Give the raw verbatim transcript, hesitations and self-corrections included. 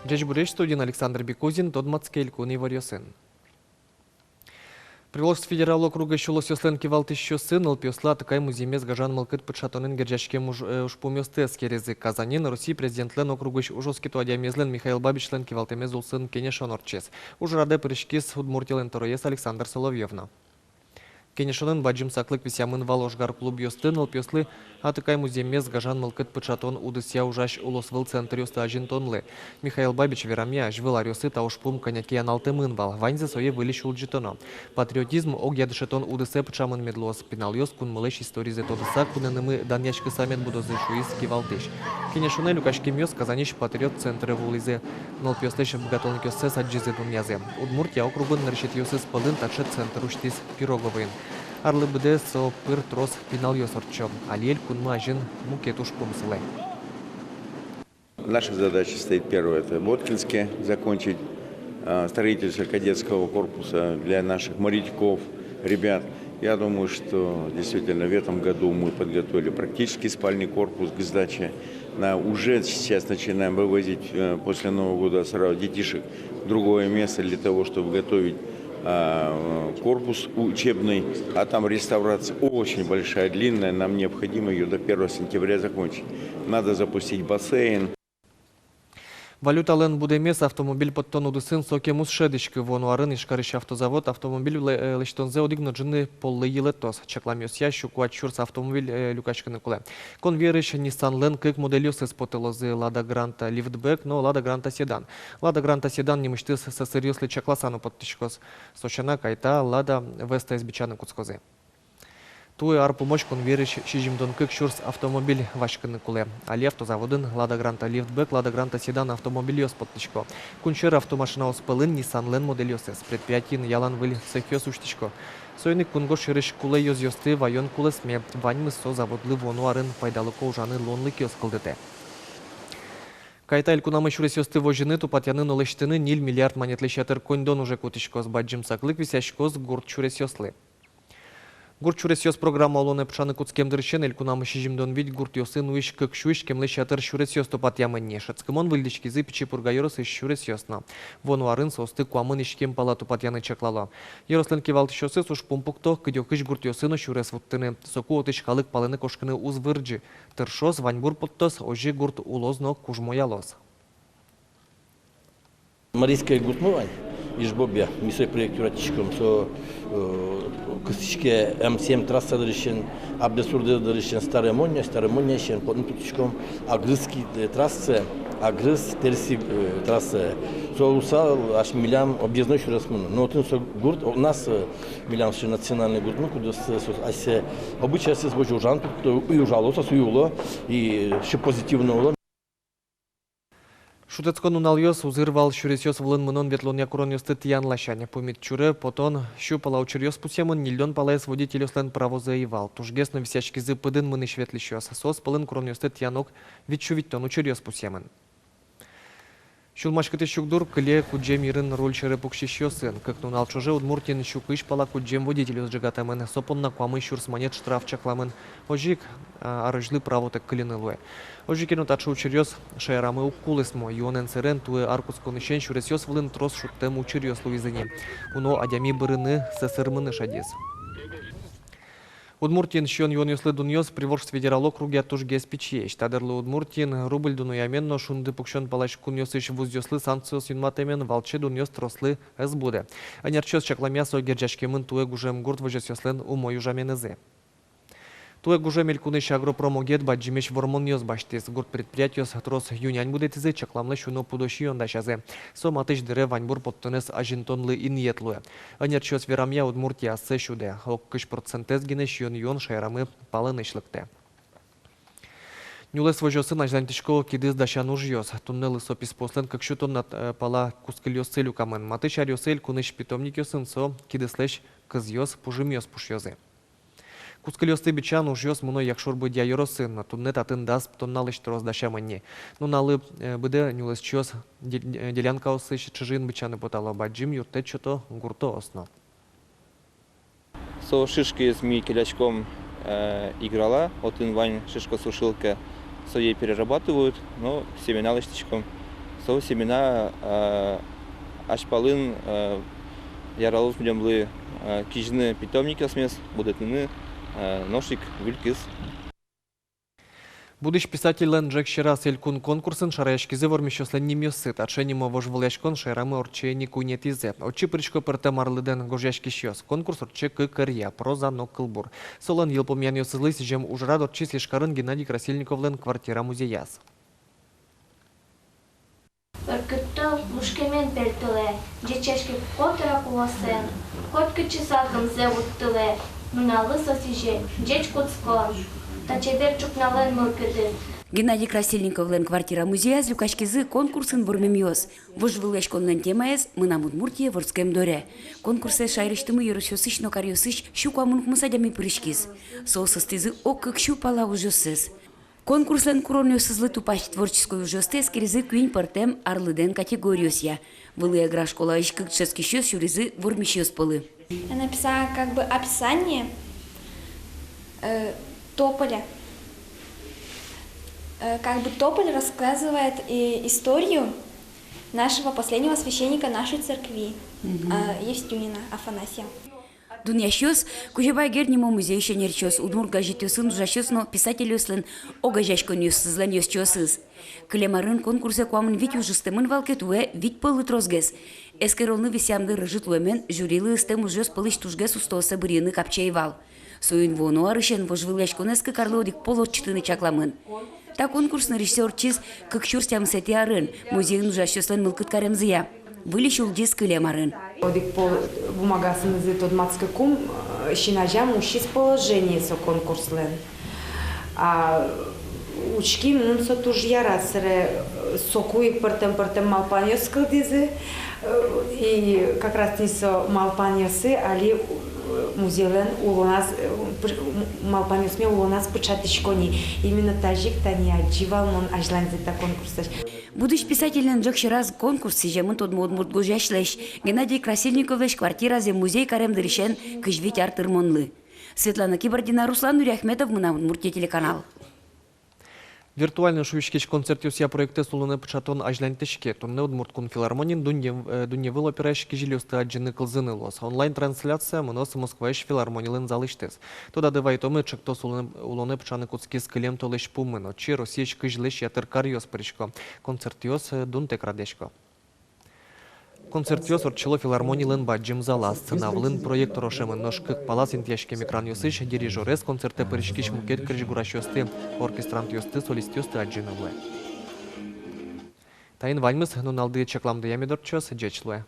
Ӟечбуресь! Студиын Александр Бекузин. Тодматске элькун иворъёсын. Приволжск федерал округысь улосъёслэн кивалтӥсьёссы нылпиослы Атыкай музъемез гажан мылкыд пыӵатонэн герӟаськем уж-, э, ужпумъёсты эскеризы. Казаньын Россия президентлэн округысь ужоскето адямиезлэн Михаил Бабичлэн кивалтэмез улсын кенешон ортчиз. Ужрадэ пыриськиз Удмуртилэн тӧроез Александра Соловьёва но. Кенешонын бадӟым саклык висъямын вал ожгар клубъёсты нылпиослы Атыкай музъемез гажан мылкыд пыӵатон удысъя ужась улосвыл центръёсты азинтонлы. Михаил Бабич верамъя, азьвыл аръёсы та ужпум кӧня ке аналтэмын вал, ваньзэ сое выльысь улӟытоно. Патриотизм огъя дышетон удысэ пыӵамын мед луоз, пиналъёс кунмылэсь историзэ тодыса, кунэнымы данъяськыса мед будозы, шуиз кивалтӥсь. Кенешонэ люкаськемъёс Казаньысь Патриот центрэ вуылӥзы. Нылпиослэсь быгатонлыкъёссэс адӟизы, дунъязы. Удмуртия округын нырысетӥосыз пӧлын таӵе центр усьтӥз Пироговоын. Арлы быдэ со пыр трос пиналъёс ортчо. Али элькунмы азьын мукет ужпум сылэ. Наша задача стоит, первое, это в Воткинске закончить, а, строительство кадетского корпуса для наших моряков, ребят. Я думаю, что действительно в этом году мы подготовили практический спальный корпус к сдаче. На, уже сейчас начинаем вывозить, э, после Нового года сразу детишек в другое место для того, чтобы готовить, а, э, корпус учебный. А там реставрация очень большая, длинная. Нам необходимо её до первого сентября закончить. Надо запустить бассейн. Валюталэн будэмез автомобиль поттон удысын сокем уз шӧдӥськы. Вуоно арын Ижкарысь автозавод автомобиль лэ-, э, лэсьтонзэ одӥг но ӝыны поллы йылэтоз. Чакламъёсъя, сю куать сюрс автомобиль, э, люкаськыны кулэ. Конвейерысь Ниссанлэн кык модельёсыз потылозы: Лада Гранта лифтбэк но Лада Гранта седан. Лада Гранта седан нимысьтыз сӧсыръёслы чакласа но поттӥськоз. Со сяна, Кайта, Лада Вестаез бичаны кутскозы. Туэ ар пумозь конвейерысь сизьымдон кык сюрс автомобиль васькыны кулэ. Али автозаводын Лада Гранта лифтбэк, Лада Гранта седан автомобильёс поттӥсько. Кунсьӧр автомашинаос пӧлын Ниссанлэн модельёсыз. Предприятиын ялан выль цехъёс усьтӥсько. Соин ик кунгож сьӧрысь кулэ ёзъёсты ваён кулэсме. Ваньмыз со заводлы вуоно арын пайдалыко ужаны луонлыкъёс кылдытэ. Кайта элькунамы сюресъёсты возьыны, тупатъяны но лэсьтыны ньыль миллиард манетлэсь ятыр коньдон уже кутӥськоз. Бадӟым саклык висъяськоз гурт сюресъёслы. Гурт сюресъёс программа улонэ пыӵаны кутскем дырысен элькунамы сизьымдон вить гуртъёсы нуись кык сю иськемлэсь ятыр сюресъёс тупатъямын ни. Шӧдскымон выльдӥськизы Пичи Пурга ёросысь сюресъёс но. Вуоно арын соосты куамын иськем пала тупатъяны чаклало. Ёрослэн кивалтӥсьёсыз ужпум пукто: кыдёкысь гуртъёсы но сюрес вуттыны. Соку отысь калык палэнэ кошкыны уз вырӟы. Тыршоз, ваньбур поттоз, озьы гурт улоз но кужмоялоз. Марийская гуртмы вань, Ижбобья, ми сое проект юратӥськом, со, э, кыстӥське М семь трасса дырысен, Абдесурдэ дырысен, Старая Монья, Старая Моньяысен потыны турттӥськом Агрызский, э, трассае, Агрыз — Терси, э, трассае. Со луыса ас милям объездной сюресмы но. Но отын со гурт, у нас, э, милям сыӵе национальный гуртмы, кудӥз, э, со асьсэ обычайзэс возьыса ужан туртто, и ужало со, со уло, и сыӵе позитивной уло. Шутэтскон нуналъёс узыр вал сюресъёс вылын мынон-ветлонъя куронъёсты тӥян ласянь. Пумит чуре потон сю пала учыръёс пусъемын, ньыльдон палаез водительёслэн правозы ӧй вал. Тужгес но висъяськизы пыдын мынӥсь-ветлӥсьёс. Соос пӧлын куронъёсты тӥян ог вить сю витьтон учыръёс пусъемын. Сюлмаськытӥсь югдур кыле кудӟем йырын руль сьӧры пуксисьёсын. Кык нунал ӵоже Удмуртиын сю кызь пала кудӟем водительёс ӝегатэмын. Со понна куамын сюрс манет штраф чакламын. Озьы ик, а, арозьлы правотэк кыльыны луэ. Озьы ке но, таӵе учыръёс шаерамы уг кулэсмо. Юонэн сэрен, туэ ар кутсконысен сюресъёс вылын трос шудтэм учыръёс луизы ни. Уно адями бырыны, сӧсырмыны шедиз. Удмуртиын сиён-юонъёслы дунъёс Приволжск федерал округъя тужгес пичиесь. Та дырлы Удмуртиын рубль дуноямен но шунды пуксён палась кунъёсысь вузъёслы санкциос юнматэмен валче дунъёс трослы ӧз будэ. Ӧнерчиос чакламъя, со герӟаськемын туэ гужем гурт возёсъёслэн умой ужаменызы. Туэ гужем элькунысь агропромогет бадӟымесь вормонъёс басьтӥз. Гурт предприятиос трос ю-нянь будэтӥзы, чакламлэсь уно пудо сиён дасязы. Со матысь дыре ваньбур поттонэз азинтонлы инъет луэ. Ӧнерчиос верамъя, Удмуртия ассэ сюдэ. Ог кызь процентэз гинэ сиён-юон шаерамы палэнысь лыктэ. Нюлэс возёсын азьланьтӥсько кидыс дасян ужъёс. Туннэлы со писпуослэн кык сю тонна, э, пала кускыльёссы люкамын. Матысь аръёсы элькунысь питомникъёсын со кидыслэсь кызъёс, пужымъёс пушъёзы. Кускыльёсты бичан ужъёс мыно Якшур-Бӧдья ёросын но. Туннэ татын дас тонналэсь трос дасямын ни. Нуналлы, э, быдэ нюлэсчиос де-, э, делянкаосысь чыжыын бичаны потало, бадӟым юрттэт сёто гуртоос но. Со шишкаез ми келяськом, э, Играла, отын вань шишкосушилка, сое перерабатывают, но семена лэсьтӥськом. Со семена, э, азьпалын, э, яралоз милемлы, э, кизьыны питомникъёсмес, будэтыны, э, нош ик выль кыз. «Будӥсь писательлэн ӝӧк сьӧраз» элькун конкурсын шараяськизы вормисьёслэн нимъёссы. Таӵе нимо вожвылъяськон шаерамы ортче ини куинетӥзэ. Отчы пырисько пӧртэм арлыдэн гожъяськисьёс. Конкурс ортче кык ӧръя: проза но кылбур. Солэн йылпумъянъёсызлы сӥзем ужрад ортчиз Ижкарын Геннадий Красильниковлэн квартира-музеяз. Ӧркыто мушкемен пельтылэ, ӟечаське котырак улосэн. Котькытчы салкымзэ вуттылэ, нуналлы со сӥзе ӟеч кутскон. Та чебер ӵукналэн мылкыдыз. Геннадий Красильниковлэн квартира-музеяз люкаськизы конкурсын вормемъёс. Вожвылъяськонлэн темаез «Мынам Удмуртие вордскем дыре». Конкурсэ шаерысьтымы ёросъёсысь но каръёсысь сю куамын укмыс адями пыриськиз. Соос ыстӥзы ог кык сю пала ужъёссэс. Конкурслэн куронъёсызлы тупась творческой ужъёсты эскеризы куинь пӧртэм арлыдэн категориосъя. Вылӥ Эгра школаысь кык дышетскисьёс сюризы вормисьёс пӧлы. Я написала как бы описание, э, тополя. Э, как бы тополь рассказывает и историю нашего последнего священника нашей церкви, э, Евстюнина Афанасия. Дунъясьёс — Кузебай Герд нимо музейысь ӧнерчиос, удмурт газетъёсын ужасьёс но писательёслэн огазеяськонъёсызлэн ёзчиосыз. Кылем арын конкурсэ куамын вить уж ыстэмын вал ке, туэ вить пӧлы тросгес. Эскеронлы висъямдыр ӧжыт луэмен, жюрилы ыстэм ужъёс пӧлысь тужгес устооссэ быръёно капчи ӧй вал. Соин вуоно арысен вожвылъяськонэз кык арлы одӥг пол ортчытыны чакламын. Та конкурс нырысьсэ ортчиз кык сюрс тямысэтӥ арын, музейын ужасьёслэн мылкыд каремзыя. Выльысь улӟиз кылем арын. Одӥг пол бумагаосынызы тодматскыкум, э, син азям усиз положение со конкурслэн. А учким, ну, со туж яра, собере, э, соку ик пӧртэм-пӧртэм малпанъёс кылдӥзы, э, и как раз тӥни со малпанъёсы али, э, музейлэн улоназ, э, пы-, м-, малпанъёсме улоназ пыӵатӥсько ни. Именно тазьы ик тани адӟи вал мон азьланьзэ та конкурсысь. «Будӥсь писательлэн ӝӧк сьӧраз» конкурс сӥземын тодмо удмурт гожъясьлэсь, Геннадий Красильниковлэсь квартиразэ музей карем дырысен кызь вить ар тырмонлы. Светлана Кибардина, Руслан Нуриахметов, «Мынам Удмуртие» телеканал. Виртуальной шуиськись концертъёсъя проектэз улонэ пыӵатон азьланьтӥське. Туннэ Удмурт кун филармониын дунне-, э, дунневыл операысь кизилиосты адӟыны-кылзыны луоз. Онлайн-трансляция мыноз Москваысь филармонилэн залысьтыз. Тодады вайытомы, ӵектос улонэ, улонэ пыӵаны кутскиз кылем толэзь пумын. Отчы Россиысь кызьлэсь ятыр каръёс пырисько. Концертъёс, э, дунтэк радъясько. Концертъёс ортчыло филармонилэн бадӟым залаз. Сцена вылын проектор ошемын, нош кык палаз интыяськем экранъёсысь дирижёрез концертэ пыриськись мукет крезьгурасьёсты, оркестрантъёсты, солистъёсты адӟыны луэ. Таин ваньмыз. Нуналды чакламдыя мед ортчоз. Ӟеч луэ.